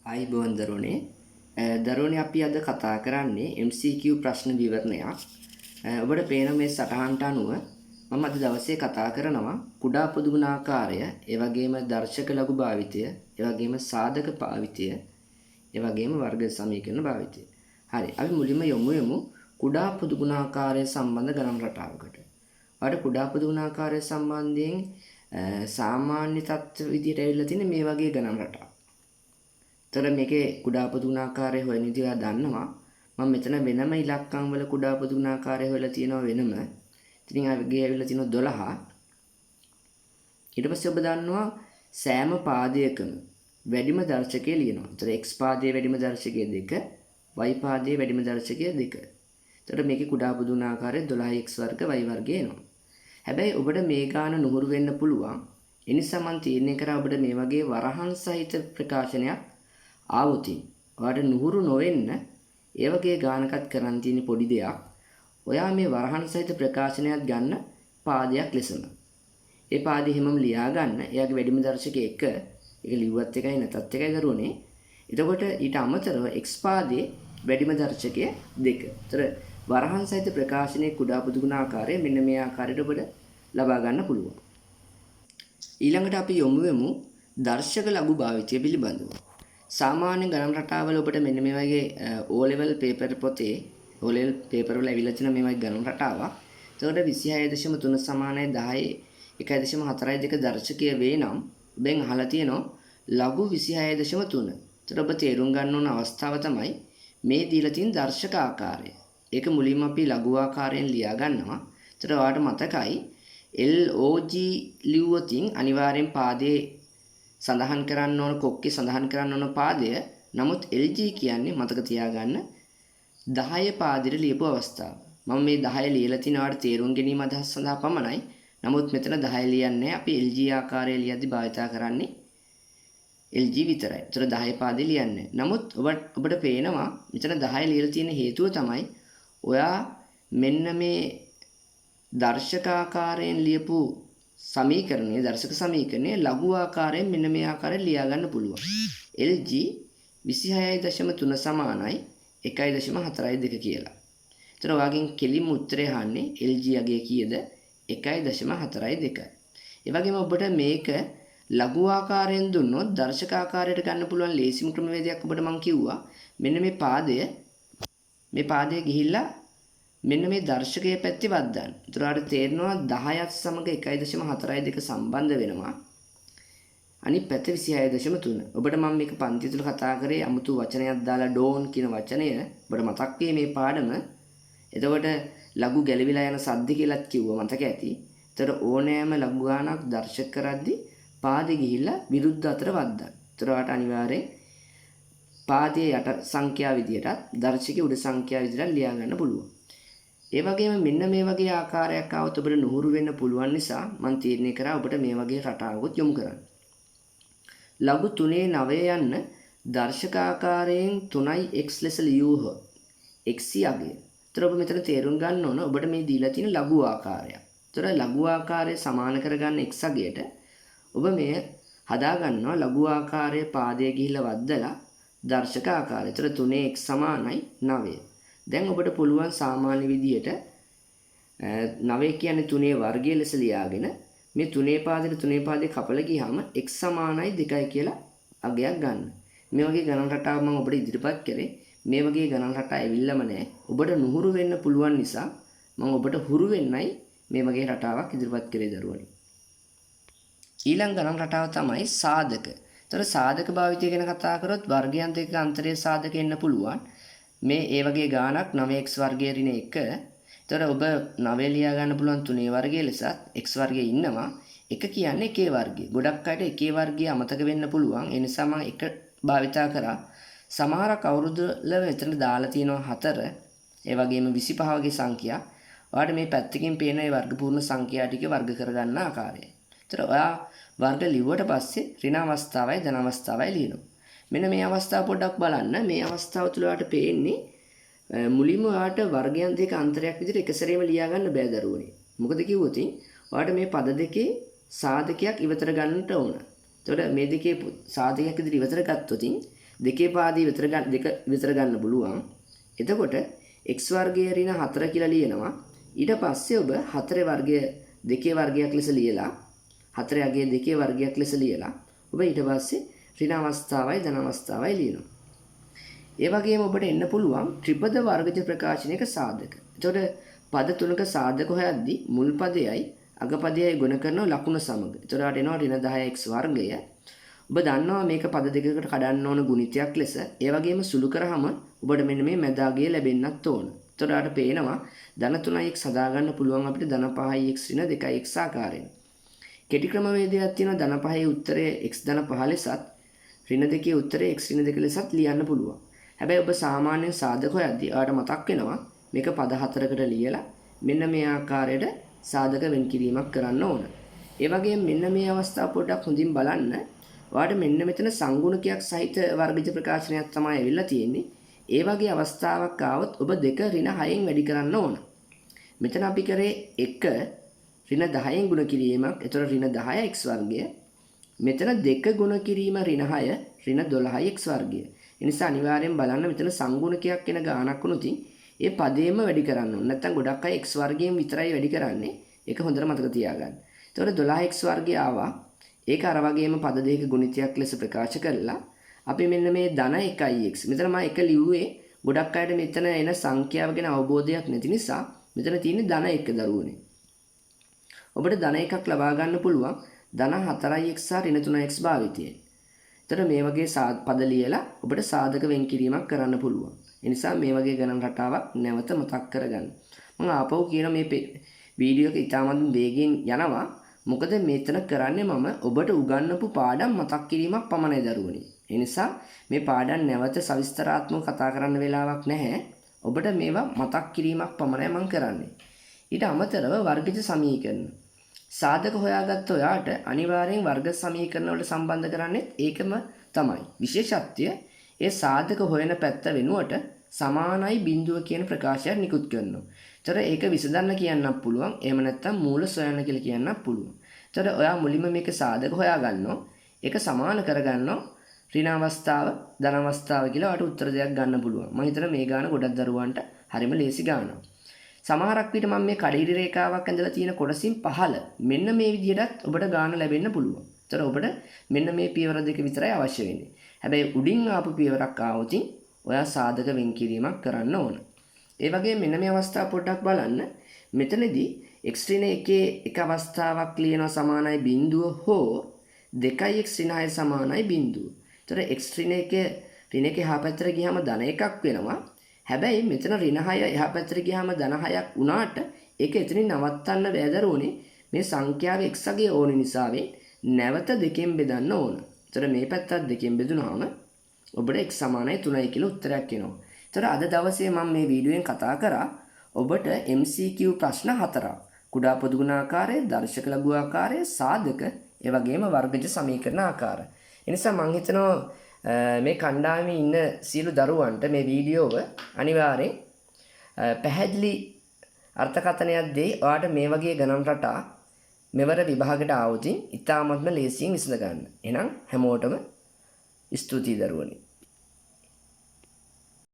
ආයුබෝවන් දරුවනේ. දරුවනේ, අපි අද කතා කරන්නේ MCQ ප්‍රශ්න විවරණයක්. ඔබට පේන මේ සටහනට අනුව මම අද දවසේ කතා කරනවා කුඩා පොදු ගුණාකාරය, ඒ වගේම දර්ශක ලඝු භාවිතය, ඒ වගේම සාධක භාවිතය, ඒ වගේම වර්ග සමීකරණ භාවිතය. හරි, අපි මුලින්ම යොමු වෙමු කුඩා පොදු ගුණාකාරය සම්බන්ධ ගණන් රටාවකට. ඔයාලට කුඩා පොදු ගුණාකාරය සම්බන්ධයෙන් සාමාන්‍ය තත්ත්ව විදිහට ඇවිල්ලා තියෙන මේ වගේ ගණන් රටාවක්. එතකොට මේකේ කුඩා පොදු ගුණාකාරය හොයන විදිහ ඔයා දන්නවා. මම මෙතන වෙනම ඉලක්කම් වල කුඩා පොදු ගුණාකාරය හොයලා තියෙනවා වෙනම. ඉතින් අගේ ඇවිල්ලා තියෙනවා 12. ඊට පස්සේ ඔබ දන්නවා සෑම පාදයකම වැඩිම දර්ශකය ලියනවා. එතකොට x පාදයේ වැඩිම දර්ශකය 2, y පාදයේ වැඩිම දර්ශකය 2. එතකොට මේකේ කුඩා පොදු ගුණාකාරය 12x වර්ග y වර්ගය එනවා. හැබැයි ඔබට මේ ගාන නුහුරු වෙන්න පුළුවන්. ඒ නිසා මම තීරණය කරා ඔබට මේ වගේ වරහන් සහිත ප්‍රකාශනයක් ආවොතින් ඔයාට නුහුරු නොවෙන්න ඒ වගේ ගානකත් කරන් තියෙන පොඩි දෙයක්. ඔයා මේ වරහන් සහිත ප්‍රකාශනයක් ගන්න පාදයක් ලෙසම. ඒ පාදේ හැමම ලියා ගන්න. එයාගේ වැඩිම දර්ශකය 1. ඒක ලිව්වත් එකයි නැතත් එකයි දරුවනේ. එතකොට ඊට අමතරව x පාදයේ වැඩිම දර්ශකය 2. ඒතර වරහන් සහිත ප්‍රකාශනයේ කුඩා පොදු ගුණාකාරය මෙන්න මේ ආකාරයට ඔබට ලබා ගන්න පුළුවන්. ඊළඟට අපි යොමු වෙමු දර්ශක ලඝු භාවිතය පිළිබඳව. සාමාන්‍ය ගණන් රටාවල ඔබට මෙන්න මේ වගේ O level paper පොතේ O level paper වල ඇවිල්ලා තියෙන මේ වගේ ගණන් රටාවක්. එතකොට 26.3 සමානයි 10 1.42 දර්ශකය වේ නම් ඔබෙන් අහලා තියෙනවා ලඝු 26.3. එතකොට ඔබ තේරුම් ගන්න ඕන අවස්ථාව තමයි මේ දීලා තියෙන දර්ශක ආකාරය. ඒක මුලින්ම අපි ලඝු ආකාරයෙන් ලියා ගන්නවා. එතකොට ඔයාලට මතකයි LOG ලිව්වොතින් අනිවාර්යෙන් පාදයේ සඳහන් කරන්න ඕන කොක්කේ සඳහන් කරන්න ඕන පාදය. නමුත් LG කියන්නේ මතක තියාගන්න 10 පාදෙට ලියපු අවස්ථාව. මම මේ 10 ලියලා තිනවාට තේරුම් ගැනීම අදහස් සඳහා පමණයි. නමුත් මෙතන 10 ලියන්නේ අපි LG ආකාරය ලියද්දි භාවිතා කරන්නේ LG විතරයි. ඒතර 10 පාදේ ලියන්නේ. නමුත් ඔබට පේනවා මෙතන 10 ලියලා තියෙන හේතුව තමයි ඔයා මෙන්න මේ දර්ශකාකාරයෙන් ලියපු සමීකරණය, දර්ශක සමීකරණය ලඝු ආකාරයෙන් මෙන්න මේ ආකාරයෙන් ලියා ගන්න පුළුවන්. LG 26.3 සමානයි 1.42 කියලා. එතන ඔයාගෙන් කෙලින්ම උත්තරය අහන්නේ LG අගය කීයද? 1.42. ඒ වගේම ඔබට මේක ලඝු ආකාරයෙන් දුන්නොත් දර්ශක ආකාරයට ගන්න පුළුවන් ලේසිම ක්‍රමවේදයක් ඔබට මං කිව්වා. මෙන්න මේ පාදය ගිහිල්ලා මෙන්න මේ දර්ශකයේ පැත්තේ වද්දන්න. ඒතර ඔයාලට තේරෙනවා 10ත් සමග 1.42 සම්බන්ධ වෙනවා. අනිත් පැත්ත 26.3. ඔබට මම මේක පන්ති තුල කතා කරේ අමුතු වචනයක් දාලා ඩෝන් කියන වචනය ඔබට මතක් වෙයි මේ පාඩම. එතකොට ලඝු ගැලවිලා යන සද්ද කියලාත් කිව්වා මතක ඇති. ඒතර ඕනෑම ලඝු ගානක් දර්ශක කරද්දි පාදේ ගිහිල්ලා විරුද්ධ අතර වද්දන්න. ඒතර ඔයාලට අනිවාර්යෙන් පාදයේ යට සංඛ්‍යා විදියටත් දර්ශකයේ උඩ සංඛ්‍යා විදියටත් ලියා ගන්න පුළුවන්. ඒ වගේම මෙන්න මේ වගේ ආකාරයක් ආවොත් ඔබට නුහුරු වෙන්න පුළුවන් නිසා මම තීරණය කරා ඔබට මේ වගේ රටාවකුත් යොමු කරන්න. ලඝු 3 9 යන්න දර්ශක ආකාරයෙන් 3x ලෙස ලියූහ. x අගය. ඒතර ඔබ මෙතන තේරුම් ගන්න ඕන ඔබට මේ දීලා තියෙන ලඝු ආකාරය. ඒතර ලඝු ආකාරය සමාන කරගන්න x අගයට ඔබ මේ හදා ගන්නවා ලඝු ආකාරයේ පාදය ගිහිල්ලා වද්දලා දර්ශක ආකාරය. ඒතර 3x සමානයි 9. දැන් ඔබට පුළුවන් සාමාන්‍ය විදියට 9 කියන්නේ 3 වර්ගය ලෙස ලියාගෙන මේ 3 පාදෙට 3 පාදේ කපලා ගියාම x සමානයි 2 කියලා අගයක් ගන්න. මේ වගේ ගණන් රටාව මම ඔබට ඉදිරිපත් කරේ. මේ වගේ ගණන් රටා ඇවිල්ලාම නෑ. ඔබට නුහුරු වෙන්න පුළුවන් නිසා මම ඔබට හුරු වෙන්නයි මේ වගේ රටාවක් ඉදිරිපත් කරේ දරුවනි. ඊළඟ ගණන් රටාව තමයි සාධක. ඒතර සාධක භාවිතය ගැන කතා කරොත් වර්ගයන් දෙකක අන්තරයේ සාධක එන්න පුළුවන්. මේ ඒ වගේ ගාණක් 9x වර්ගය ඍණ 1. ඒතර ඔබ 9 ලියා ගන්න පුළුවන් 3 වර්ගය ලෙසත් x වර්ගය ඉන්නවා. 1 කියන්නේ 1 වර්ගය. ගොඩක් අයට 1 වර්ගය අමතක වෙන්න පුළුවන්. ඒ නිසා මම 1 භාවිතා කරා. සමහරක් අවුරුදු වල මෙතන දාලා තියෙනවා 4. ඒ වගේම 25 වගේ සංඛ්‍යා. ඔයාලට මේ පැත්තකින් පේන මේ වර්ගපූර්ණ සංඛ්‍යා ටික වර්ග කරගන්න ආකාරය. ඒතර ඔයා වර්ග ලිව්වට පස්සේ ඍණ අවස්ථාවයි ධන අවස්ථාවයි ලියනවා. මෙන්න මේ අවස්ථාව පොඩ්ඩක් බලන්න. මේ අවස්ථාව තුළ ඔයාලට පේන්නේ මුලින්ම ඔයාට වර්ගයන් දෙක අන්තරයක් විදිහට එක සැරේම ලියා ගන්න බෑ දරුවනේ. මොකද කිව්වොත් ඔයාට මේ පද දෙකේ සාධකයක් ඉවතට ගන්නට ඕන. එතකොට මේ දෙකේ සාධකයක් විදිහට ඉවතට ගත්තොත් දෙකේ පාදයේ විතර ගන්න, දෙක විතර ගන්න පුළුවන්. එතකොට x වර්ගය ඍණ 4 කියලා ලියනවා. ඊට පස්සේ ඔබ 4 වර්ගය දෙකේ වර්ගයක් ලෙස ලියලා, 4 අගය දෙකේ වර්ගයක් ලෙස ලියලා ඔබ ඊට පස්සේ ඍණ අවස්ථාවයි ධන අවස්ථාවයි ලියනවා. ඒ වගේම ඔබට එන්න පුළුවන් ත්‍රිපද වර්ගජ ප්‍රකාශනයක සාධක. එතකොට පද තුනක සාධක හොයද්දි මුල් පදයයි අග පදයයි ගුණ කරන ලකුණ සමග. එතකොට ඔයාලට එනවා ඍණ 10x වර්ගය. ඔබ දන්නවා මේක පද දෙකකට කඩන්න ඕන ගුණිතයක් ලෙස. ඒ වගේම සුළු කරාම ඔබට මෙන්න මේ මැද අගය ලැබෙන්නත් ඕන. එතකොට ඔයාලට පේනවා ධන 3x හදාගන්න පුළුවන් අපිට ධන 5x ඍණ 2x ආකාරයෙන්. කෙටි ක්‍රමවේදයක් තියෙනවා ධන 5 උත්තරය x ධන 5 ලෙසත් ඍණ 2 උත්තරය x ඍණ 2 ලෙසත් ලියන්න පුළුවන්. හැබැයි ඔබ සාමාන්‍යයෙන් සාධක හොයද්දී ඔයාලට මතක් වෙනවා මේක පද හතරකට ලියලා මෙන්න මේ ආකාරයට සාධක වෙන් කිරීමක් කරන්න ඕන. ඒ වගේම මෙන්න මේ අවස්ථාව පොඩ්ඩක් හොඳින් බලන්න. ඔයාලට මෙන්න මෙතන සංගුණකයක් සහිත වර්ගජ ප්‍රකාශනයක් තමයි ඇවිල්ලා තියෙන්නේ. ඒ වගේ අවස්ථාවක් ආවොත් ඔබ 2 ඍණ 6න් වැඩි කරන්න ඕන. මෙතන අපි කරේ 1 ඍණ 10න් ගුණ කිරීමක්. එතකොට ඍණ 10x වර්ගය. මෙතන 2 ගුණ කිරීම ඍණ 6 ඍණ 12x වර්ගය. ඒ නිසා අනිවාර්යෙන් බලන්න මෙතන සංගුණකයක් එන ගාණක් වුණොත් ඒ පදේම වැඩි කරන්න ඕන. නැත්තම් ගොඩක් අය x වර්ගයෙන් විතරයි වැඩි කරන්නේ. ඒක හොඳට මතක තියාගන්න. එතකොට 12x වර්ගය ආවා. ඒක අර වගේම පද දෙකක ගුණිතයක් ලෙස ප්‍රකාශ කරලා අපි මෙන්න මේ ධන 1x. මෙතන මම එක ලිව්වේ ගොඩක් අයට මෙතන එන සංඛ්‍යාව ගැන අවබෝධයක් නැති නිසා මෙතන තියෙන්නේ ධන 1 දරුවනේ. ඔබට ධන එකක් ලබා ගන්න පුළුවන් ධන 4x සහ ඍණ 3x භාවිතයෙන්. එතකොට මේ වගේ පද ලියලා ඔබට සාධක වෙන් කිරීමක් කරන්න පුළුවන්. ඒ නිසා මේ වගේ ගණන් රටාවක් නැවත මතක් කරගන්න. මම ආපහු කියන මේ වීඩියෝ එක ඉතාමත් වේගයෙන් යනවා. මොකද මෙතන කරන්නේ මම ඔබට උගන්වපු පාඩම් මතක් කිරීමක් පමණයි දරුවනේ. ඒ නිසා මේ පාඩම් නැවත සවිස්තරාත්මකව කතා කරන්න වෙලාවක් නැහැ. ඔබට මේවා මතක් කිරීමක් පමණයි මම කරන්නේ. ඊට අමතරව වර්ගජ සමීකරණ සාධක හොයාගත්ත ඔයාට අනිවාර්යෙන් වර්ග සමීකරණ වලට සම්බන්ධ කරන්නේත් ඒකම තමයි. විශේෂත්වය ඒ සාධක හොයන පැත්ත වෙනුවට සමානයි බිඳුව කියන ප්‍රකාශයක් නිකුත් කරනවා. ඒතර ඒක විසඳන්න කියන්නත් පුළුවන්. එහෙම නැත්නම් මූල සොයන්න කියලා කියන්නත් පුළුවන්. ඒතර ඔයා මුලින්ම මේක සාධක හොයාගන්නවා. ඒක සමාන කරගන්නවා. ඍණ අවස්ථාව ධන අවස්ථාව කියලා ඔයාට උත්තර දෙයක් ගන්න පුළුවන්. මම හිතනවා මේ ගාන ගොඩක් දරුවන්ට හරිම ලේසි ගානක්. සමහරක් විට මම මේ කඩිරි රේඛාවක් ඇඳලා තියෙන කොටසින් පහළ මෙන්න මේ විදිහටත් ඔබට ගාන ලැබෙන්න පුළුවන්. ඒතර ඔබට මෙන්න මේ පියවර දෙක විතරයි අවශ්‍ය වෙන්නේ. හැබැයි උඩින් ආපු පියවරක් ආවොත් ඔයා සාධක වෙන් කිරීමක් කරන්න ඕන. ඒ වගේම මෙන්න මේ අවස්ථාව පොඩ්ඩක් බලන්න. මෙතනදී x ඍණ එකේ එක අවස්ථාවක් ලියනවා සමානයි බිංදුව හෝ 2x ඍණ 6 සමානයි බිංදුව. ඒතර x ඍණ එකේ ඍණ එක එහා පැත්තට ගියාම ධන එකක් වෙනවා. හැබැයි මෙතන ඍණ 6 එහා පැත්තට ගියාම ධන 6ක් වුණාට ඒක එතනින් නවත්තන්න බෑ දරුවනේ. මේ සංඛ්‍යාව x අගේ ඕන නිසාවෙන් නැවත දෙකෙන් බෙදන්න ඕන. ඒතර මේ පැත්තත් දෙකෙන් බෙදුනහම ඔබට x සමානයි 3යි කියලා උත්තරයක් එනවා. ඒතර අද දවසේ මම මේ වීඩියෝෙන් කතා කරා ඔබට MCQ ප්‍රශ්න හතරක්. කුඩා පොදු ගුණ ආකාරය, දර්ශක ලඝු ආකාරය, සාධක, ඒ වගේම වර්ගජ සමීකරණ ආකාර. ඒ නිසා මං හිතනවා මේ කණ්ඩායමේ ඉන්න සියලු දරුවන්ට මේ වීඩියෝව අනිවාර්යෙන් පැහැදිලි අර්ථකථනයක් දෙයි. ඔයාට මේ වගේ ගණන් රටා මෙවර විභාගයට ආවොත් ඉතාමත්ම ලේසියෙන් විසඳ ගන්න. එහෙනම් හැමෝටම ස්තුතියි දරුවනි.